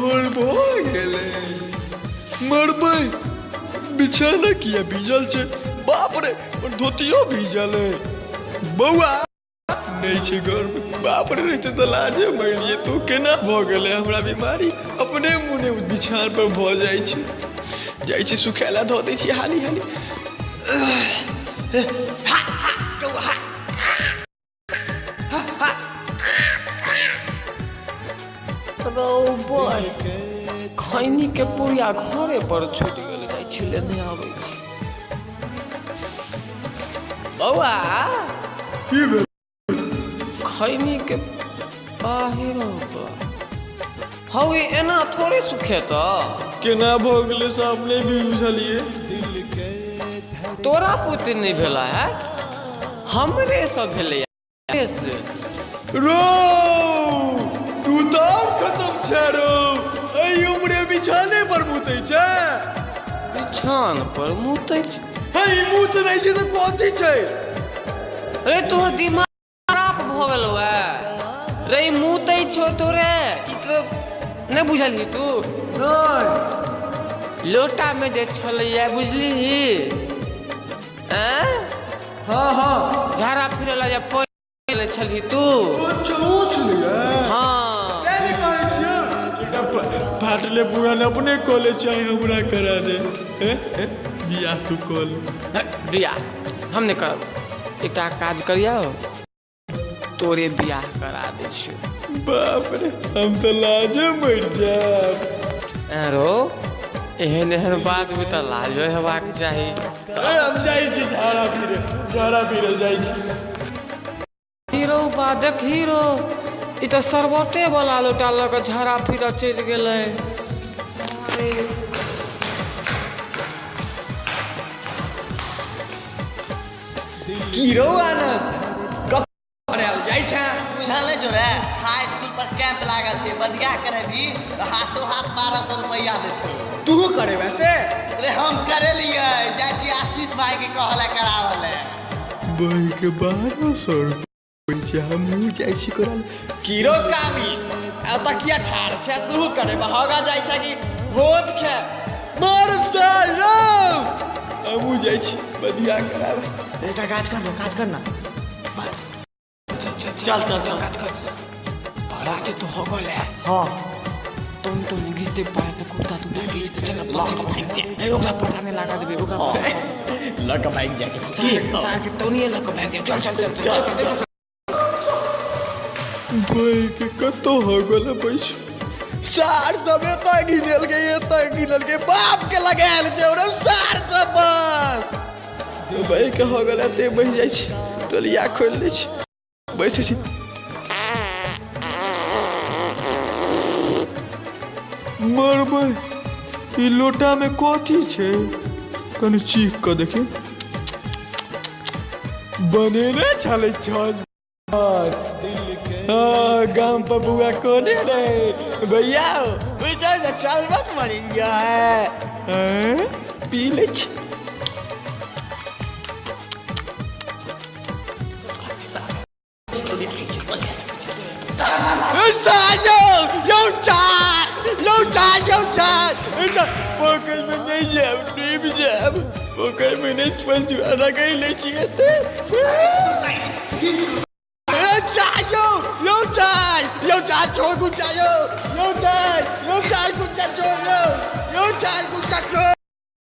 भोर भऽ गेलै। मरबै, बिछाना किया भीजल छै? बाप रे, धोतियो भीजल है। बौआ नहि छै घरमे। बाप रे, रहिते तऽ लाजे मरि जैतौ। केना भऽ गेलै हमरा बीमारी? अपने मुने बिछान पर भऽ जाइ छै। जाइ छै सुखाय धऽ दै छियै हाली हाली। खैनी के पुड़िया घरे पर छूटि गेल, जाइ छी लेने आबै छी। बौआ की भेल? खैनी के बाहिर हौ, ई एना थोड़े सुखेतौ। केना भऽ गेलै से अपने भी बुझलियै। तोरा पुते नहि भेला है, हमरे सब भेलै से। रो तू तऽ आओर खतम छै रो, एहि उम्रे बिछाने पर मुतै छै। बिछान पर मुतै छै? हे, ई मुत नहि छै तऽ कथी छै? रे तोहर दिमाग खराब भऽ गेलौ है रे। ई मुतै छौ तोरे, ई तऽ नहि बुझलही तू? नहि। लोटा में जे छलैया बुझलिही? आँय? हाँ हाँ। झाड़ा फिरे ला जे पानि छलही तू। अच्छा, ओ छलैया। हाँ। फाटले पुरान अपने कॉलेज चाहे हमरा करा दे। हे, बियाह तू कऽ ले। बियाह हम नहि करब। एकटा काज करियौ, तोरे बियाह करा दै छियौ। बाप रे, हम तऽ लाजे मरि जायब। रो एहन एहन बात भी तऽ लाजो हेबाक चाही। ए, हम जाइ छी झाड़ा फिरे, झाड़ा फिरे जाइ छी। हीरो बा देख हीरो, ई तऽ शरबते वाला लोटा लऽ कऽ झाड़ा फिरऽ चलि गेलै। अरे की रौ आनंद, कब जाइ छै? बुझल नहि छौ रे? हाई स्कूल पर कैंप लागल छै, बधिया करेबी तऽ हाथो हाथ 1200 रुपैआ देतौ। तू करेबे से? रे हम करेलियै, जाइ छी आशीष भाई के कहले करावले। बही के 1200 रुपैआ, हमहूँ जाइ छी करा। की रौ कामी, एतऽ किया ठाढ़ छै? तू करेबा हगा जाइ छै कि भोज खाय? मारब साल रौ, हमहूँ जाइ छी बधिया कराबे। एकटा काज कर ना, काज कर ना, चल चल चल। काज कर, राते तो हो गेलै। हाँ। तोन तो घीच दे पाय पे कुर्ता तुर्ता घीच दे, चल पीछे भागि जा। ए, ओकरा पता नहि लागऽ देबै ओकरा। लऽ कऽ भागि जाके सार के तौनिए लऽ कऽ भागि जा। चल चल चल चल चल। बही के कतौ हो गेल पैसा। सार सब एतऽ घिनेलकै, एतऽ घिनेलकै, बाप के लगायल छै ओकरा सार सब। बस बही के हो गेल, एते बहि जाइ छी, तोलिया खोलि दै छी, बैसै छी। मरबै, ई लोटा में कथी छै? कनि चीख कऽ देखी। बनेने छलै छज। हाँ, गाम पर बुआ कोने रहे भैया, बुझल ने चलबत मरि गया है। हैं? पी लै छी। यौ यौ चाय, यौ चाय, यौ चाय, यौ चाय। पोखरिमे नहि जायब, डूबि जायब। पोखरिमे नहि पहुँचू, रगड़ि लै छी एते। ए चाय यौ, यौ चाय, यौ चाय, छोड़ कुत्ता यौ, यौ चाय, यौ चाय, कुत्ता छोड़।